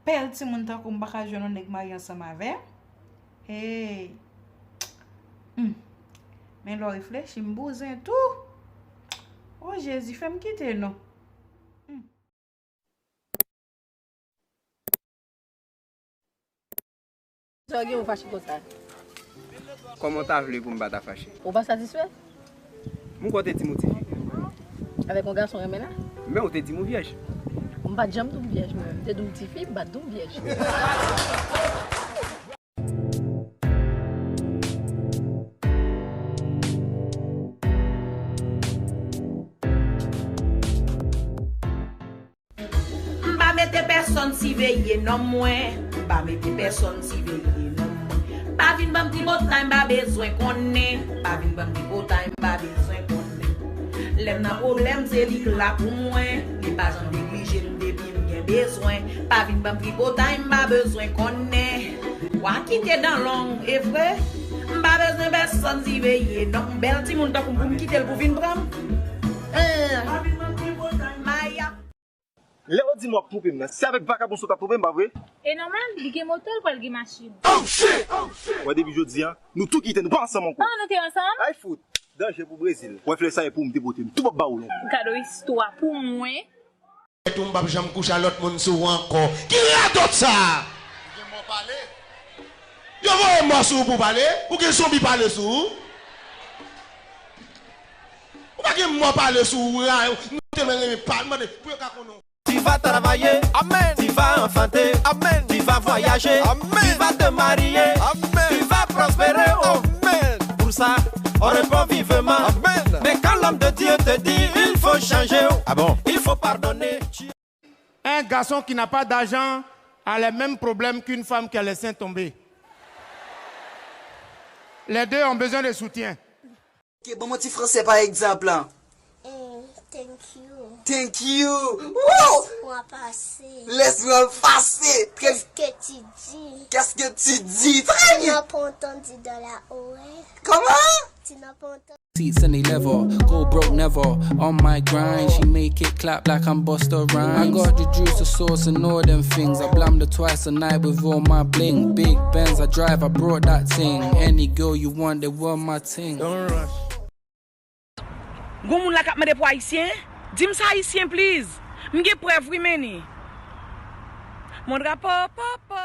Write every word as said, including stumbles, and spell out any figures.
Bèl timoun tankou m pa ka jwenn yon nèg marye ansanm avè m. Hey! Hmm. Men lè w reflechi, m bouzen tou. O Jezi, fè m kite non. Hmm. Sa w gen ou fache konsa? Kòman w ta vle pou m pa ta fache? Ou pa satisfè? Mwen kwè w te di m ou tifi. Avèk yon gason renmen la? Men ou te di m ou vyèj. M pa t janm di w m vyèj mwen. M te di w m tifi, m pa t di w m vyèj. M pa mete pèsonn siveye nonm mwen. M pa mete pèsonn siveye nonm mwen. Pa vin ban m tripotay, m pa bezwen konnen. Pa vin ban m tripotay, m pa bezwen konnen. Lè m nan pwoblèm, se li k la pou mwen. Li pa janm neglije m depi m gen bezwen. Pa vin ban m tripotay, m pa bezwen konnen. W a kite dan long, e vre. M pa bezwen pèsonn siveye nonm. Bèl timoun tankou m pou m kite l pou vin pran m. Hein. Maya. Lè w di m w ap twonpe m nan, se avèk vakabon sa w t ap twonpe m, pa vre? E nòmal, li gen moto, l pral gen machin. Wè, depi jodi a, nou tou kite, nou pa ansanm ankò. Ah, nou te ansanm? Ay fout, danje pou Brezil. Wè, flè sa e pou ou m te pote, m tou p ap ba ou l ankò. Gade yon istwa pou mwen. Tou m p ap janm kouche a lòt moun sou ou ankò. Ki radòt sa? Ou gen mò pale? Yo voye mò sou ou pou w pale? Ou gen zonbi pale sou ou? Ou pa gen mò pale sou ou, ra, nou te renmen pale, mande, pou yo ka konnen. Tu vas travailler, amen. Tu vas enfanter, amen. Tu vas voyager, amen. Tu vas te marier, amen. Tu vas prospérer, oh. Amen. Pour ça, on répond vivement. Amen. Mais quand l'homme de Dieu te dit, il faut changer, oh. Ah bon? Il faut pardonner. Un garçon qui n'a pas d'argent a les mêmes problèmes qu'une femme qui a les seins tombés. Les deux ont besoin de soutien. Ok, ban mwen ti fransè pa egzanp. Mm, thank you. Thank you. Wow! Laisse-moi passer. Laisse-moi passer. Très... Qu'est-ce que tu dis? Qu'est-ce que tu dis? Très bien. Tu n'as pas entendu dans la oreille. Comment? Tu n'as pas entendu. Seats and they level, go broke never. On my grind, she make it clap like I'm Busta Rhymes. I got the juice, the sauce, and all them things. I blam the twice a night with all my bling. Big Benz I drive, I brought that ting. Any girl you want, they were my ting. Don't rush. Gon moun la k ap mande pou ayisyen? Di m sa ayisyen, please. M gen prèv wi, Manny. Mon drapeau, po, po.